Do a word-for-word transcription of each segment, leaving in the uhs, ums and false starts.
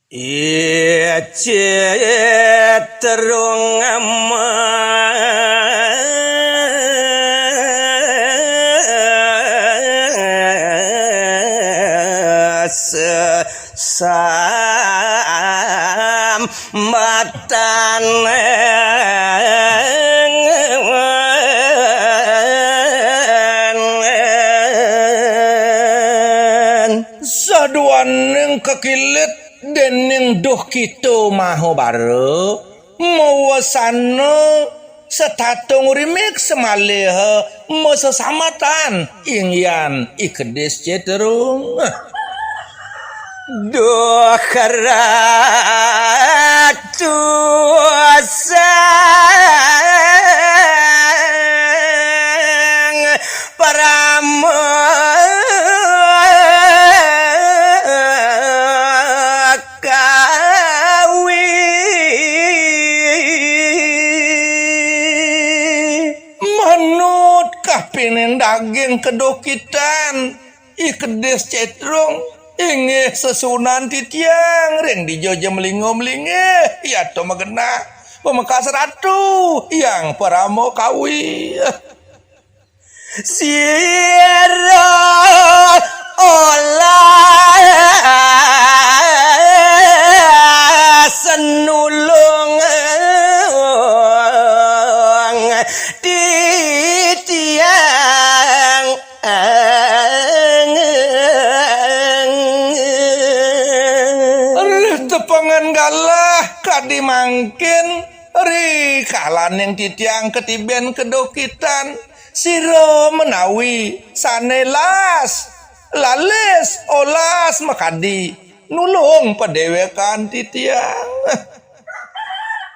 Icit rung emas sambatan. Saduaning kakilit dening duh kita mahabara, mawasana setata ngrimik samaliha masesamatan inggihan I Kedis Citrung. Duh Ratu Sang Parama Kawi. Manut kapining daging kadukitan, I Kedis Citrung, inggih sesuunan titiang ring dija ja malinga-malinggih, yata magenah pamekas ratu, Hyang Parama Kawi. Sira olas nulung titiang. Rih tepengan galah kadi mangkin, ri kalaning titiang katiben kadukitan, sira menawi sane las, lalis, olas makadi nulung padewekan titiang.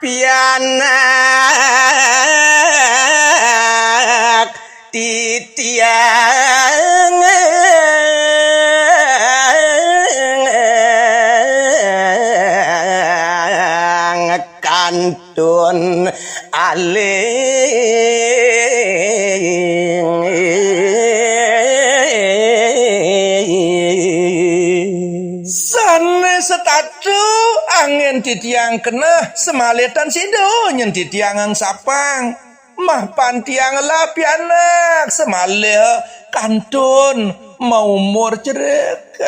Pianak titiang kantun aling. Sane setata anggen titiang keneh, samalitan sida nyen titiang angsapang. Mapan tiang ngelah pianak, samaliha kantun maumur cerik.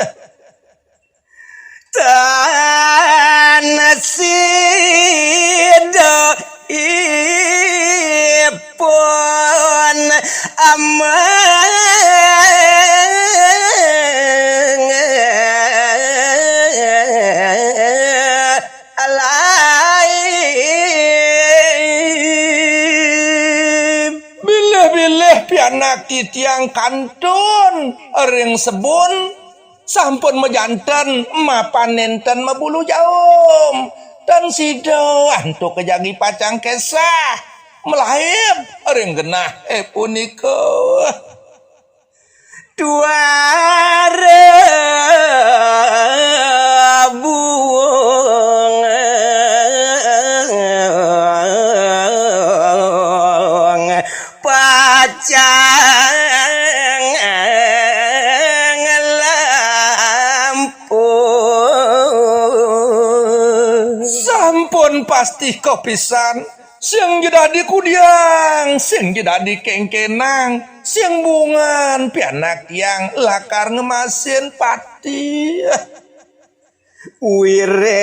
Tan sida ipun amang alai. Bilih-bilih pianak titiang kantun ring sebun, sampun majanten mapan nenten mabulu jaum. Tan sida antuk jagi pacang kesah malaib ring genah, eh, punika. Tuara buung pacang lampuh. Sampun pasti kapisan, sing ja dadi kudiang, sing ja dadi kengkenang, sing bungan pianak tiang lakar ngemasin pati. Wiréh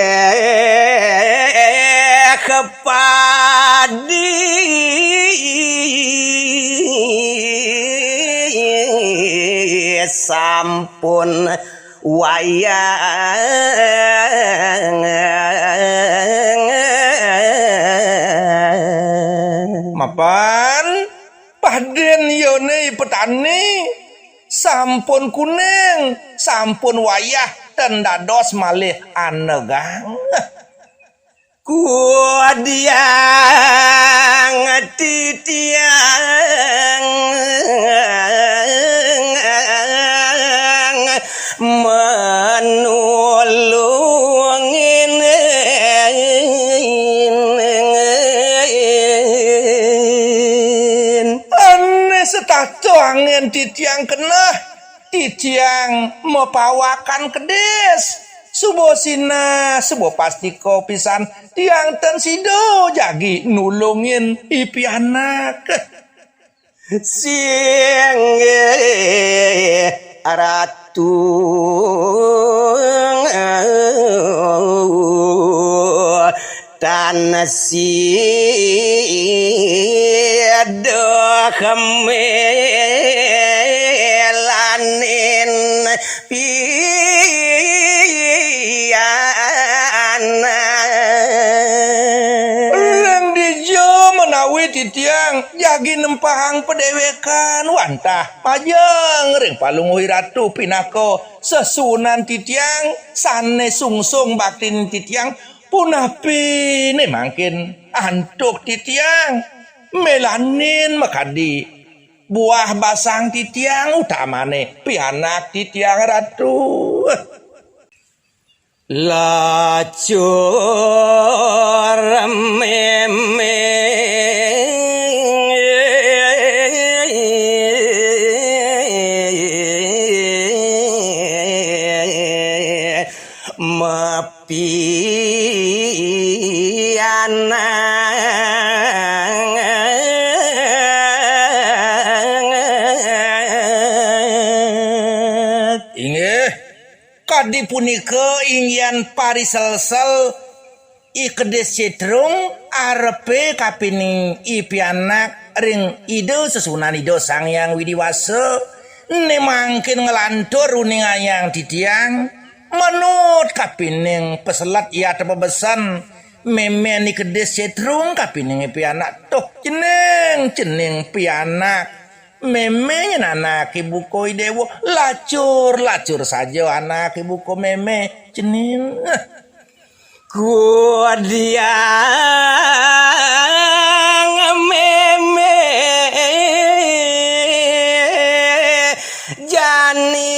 padi sampun wayang. Mapan padin yone petani sampun kuning, sampun wayah ten dados malih anegang. Kudiang titiang manulungin. Ane setata angin titiang keneh, titiang mapawakan kedis. Suba sinah, suba pastika pisan, tiang ten sida jagi nulungin i pianak. Singgih Ratu, tan sida melanin pianak. Ring dija menawi titiang jagi nempahang padéwékan wantah majeng ring Palungguh Ratu pinaka sesuunan titiang sané sungsung baktin titiang, punapi né mangkin antuk titiang melanin makadi buah basang titiang, utamané pianak titiang Ratu. Lacur mémé mapianak. Inggih, kadi punika inggihan pariselsel I Kedis Citrung arepé kapining i pianak ring Ida sesuunan Ida Sang Hyang Widi Wasa, né mangkin nglantur uningayang titiang, manut kapining peselet i atepabesen, mémén I Kedis Citrung kapining i pianak. Tuh, cening, cening pianak. Mémé nyén anaké buka I Déwa, lacur-lacur saja anaké buka mémé, cening. Kudiang mémé jani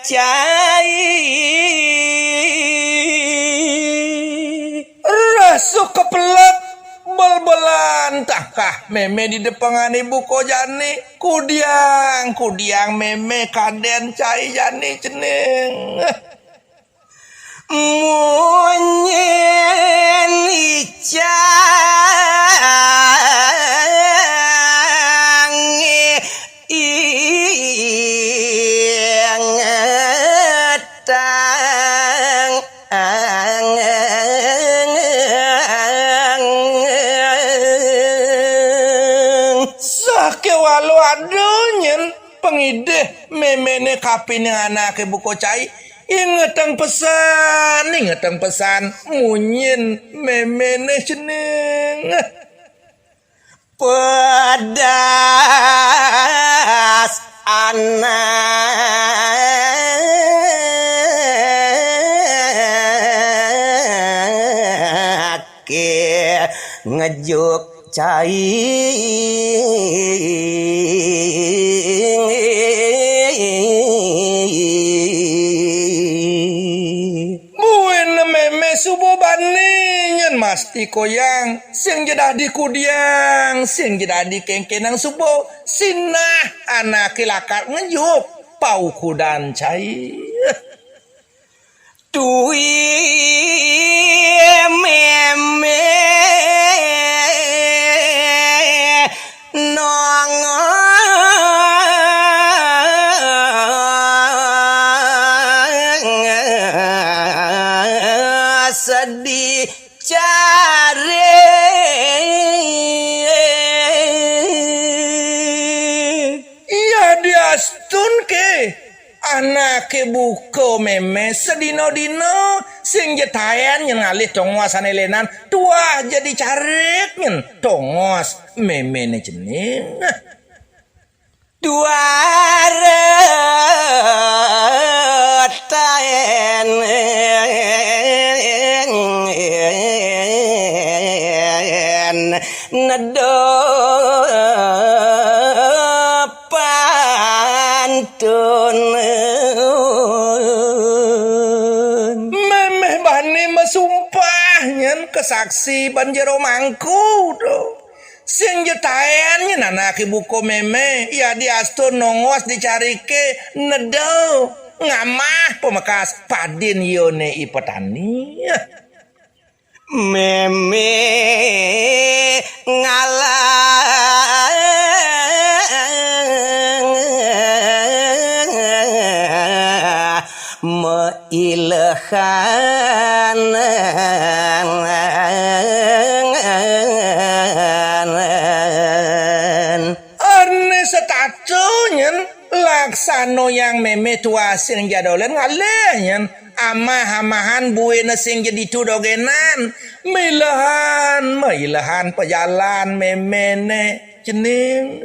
cai. Rasa kepelek, belbelan tangkah mémé di depengané buka jani. Kudiang, kudiang mémé kadén cai jani, cening. Munyin icang ingetang. Sakéwala ada nyén pangidih méméné kapining anaké buka cai, ingetang pesan, ingetang pesan munyin méméné, cening. Pedas anaké ngejuk cai. Buin mémé suba bani nyén mastika, Yang, sing ja dadi kudiang, sing ja dadi kénkénang, suba sinah anaké lakar ngejuk paukudan cai. Tui mémé nongos di carik. Iya diastun ké anaké buka mémé sadina-dina, sing ja taén nyén ngalih tongos ané lénan, tuah ja di carik nyén tongos méméné, cening. Duara taén neda pantun. Mémé bani masumpah nyén kasaksi ban jero mangku to. Sing ja taén nyén anaké buka mémé, yadiastun nongos dicarika, nedé, ngamah pamekas padin yoné i petani. Mémé ngalah mailehan. Ané setata nyén, laksana yang mémé tuah sing ja dolén ngalih nyén, amah-amahan buina sing ja ditu dogénan, milehan, mailehan pajalan méméné, cening.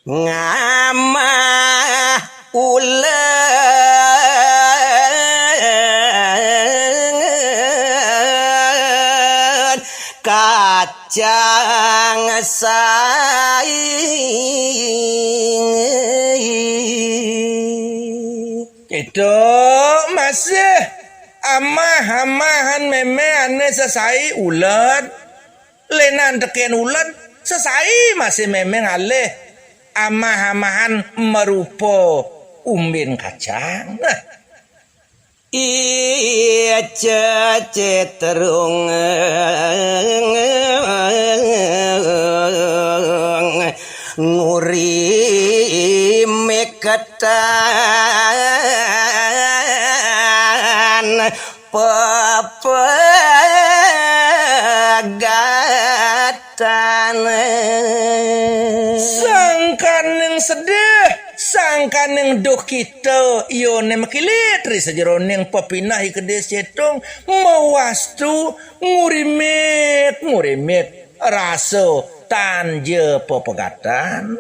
Ngamah ulen kacang saing. Kéto masih amah-amahan mémé ané sesai ulen. Lénan tekén ulen, sesai masih mémé ngalih amah-amahan marupa umbin kacang. Nah. Ica Citrung nguri miketan pepegatan. Sangkaning sedih, sangkaning duh kita, yoné makilit ri sajeroning pepineh I Kedis Citrung, mawastu ngurimit, ngurimit rasa tan ja pepegatan.